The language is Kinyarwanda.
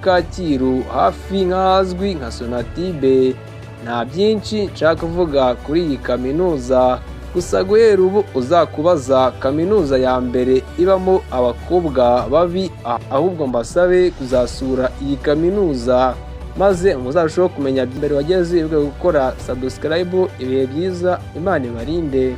Kacyiru, hafi nk'ahazwi nka Sonatube. Nta byinshi nshaka kuvuga kuri iyi kaminuza, gusa guhera ubu uzakubaza kaminuza ya mbere ibamo abakobwa babi, ahubwo mbasabe kuzasura iyi kaminuza maze muzarusheho kumenya mbere. Wageze, wibuke gukora subscribe. Ibihe byiza, Imana ibarinde.